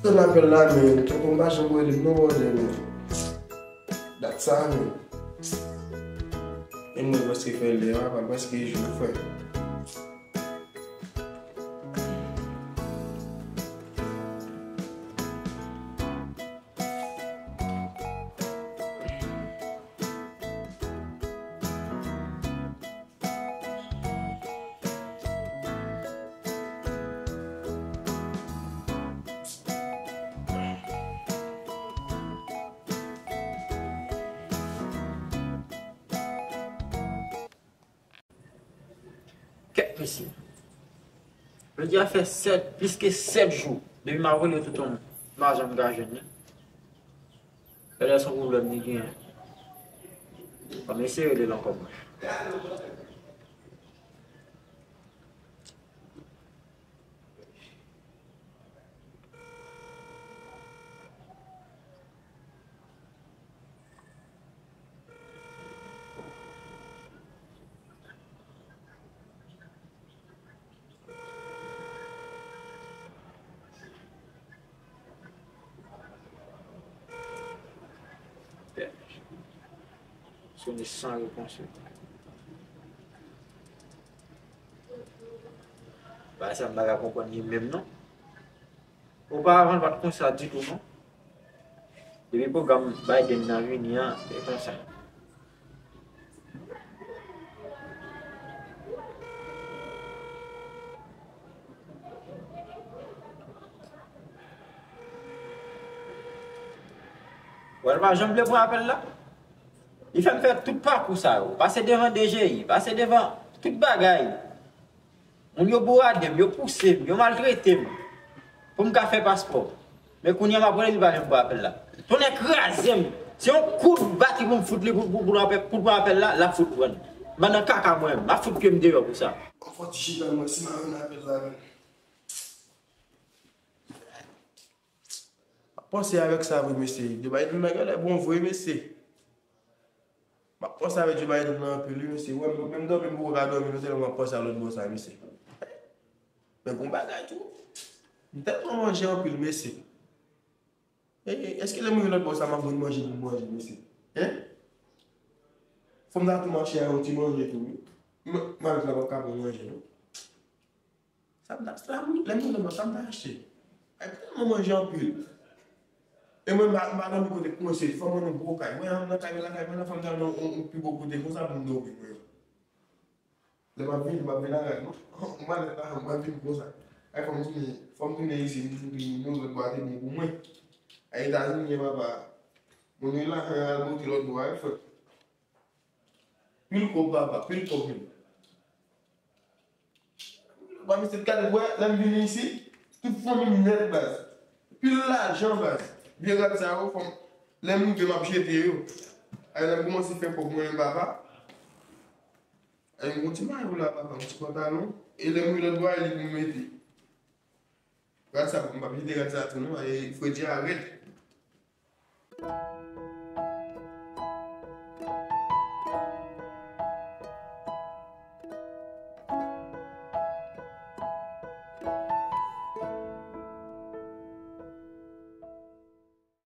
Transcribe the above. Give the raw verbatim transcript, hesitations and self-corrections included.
Ton apèl la, men tonton m pa janm rele m non, brother, men. Dat sa, men. E mwen prèske fè lè a, pa prèske jou, frè. Kèt mesye. Jodi a fè sèt, plis ke sèt jou depi m ap rele tonton m, m pa janm ka jwenn li. Genlè se yon pwoblèm li genyen. Ban m eseye rele l ankò mwen. Sonnen san repons yo. Bagay sa m pa ka konprann li menm non. Oparavan l pa t konsa ditou non. Depi pwogram Biden nan vini an, e konsa. Wè l pa janm vle pran apèl la. Li fè m fè tout pakou sa yo. Pase devan D G I, pase devan tout bagay. Moun yo bourade m, yo pouse m, yo maltrete m pou m ka fè paspò. Men kounye a m ap rele li pa janm pran apèl la. Tonnè kraze m. Se yon kout batri pou m fout li pou, pou, pou, pou pran apèl la, l ap fout pran. Bann nan kaka mwen, m ap fout pye m deyò pou sa. Yon fò ti chita mwen si m a jwenn apèl la menm. M ap panse avèk sa vre mesye. Joe Biden nan genlè bon vre mesye. M ap panse avèk Joe Biden nan anpil wi mesye. Wè, m menm dòmi m poko ka dòmi non tèlman m ap panse a lòt bò sa mesye. Men gon bagay tou. M tèlman manje anpil mesye. E, èske lè m rive lòt bò sa m ap jwenn manje pou m manje mesye? Hein? Fò m ta tou mache a yon ti manje tou wi. M, m al travay pa ka pran manje non. Sa m ta, sa m, lè m rive lòt bò sa m ta achte? Ay, m tèlman manje anpil. E mwen m pa, m pa dòmi kote k mwen se fanm mwen nan gwo kay. Mwen nan kay mwen lakay mwen nan fanm ta nan yon, yon pi gwo kote konsa pou m dòmi mwen. Lè m ap vini, m ap vin a rad non. Ou malèt la, m ap vin konsa. Ay, fò m tounen, fò m tounen isit, m tounen nou lòt bò a te bon pou mwen. Ay, Etazini, papa. Moun yo la, al monte lòt bò a, frè. Pil kòb, papa, pil kòb menm. Ba misye t gade, wè, lè m vini isit, tout fanmi m nèt, baz. Pil lajan, baz. Vye rad sa yo, fò m, lè m rive, m ap jete yo. Ay, lè m kòmanse fè kòb mwen menm, papa. Ay, m gon ti mayo la, papa, yon ti pantalon. E lè m rive lòt bò a, li pou m mete. Rad sa, m p ap jete rad sa tou, non. Ay, fredi a rèd.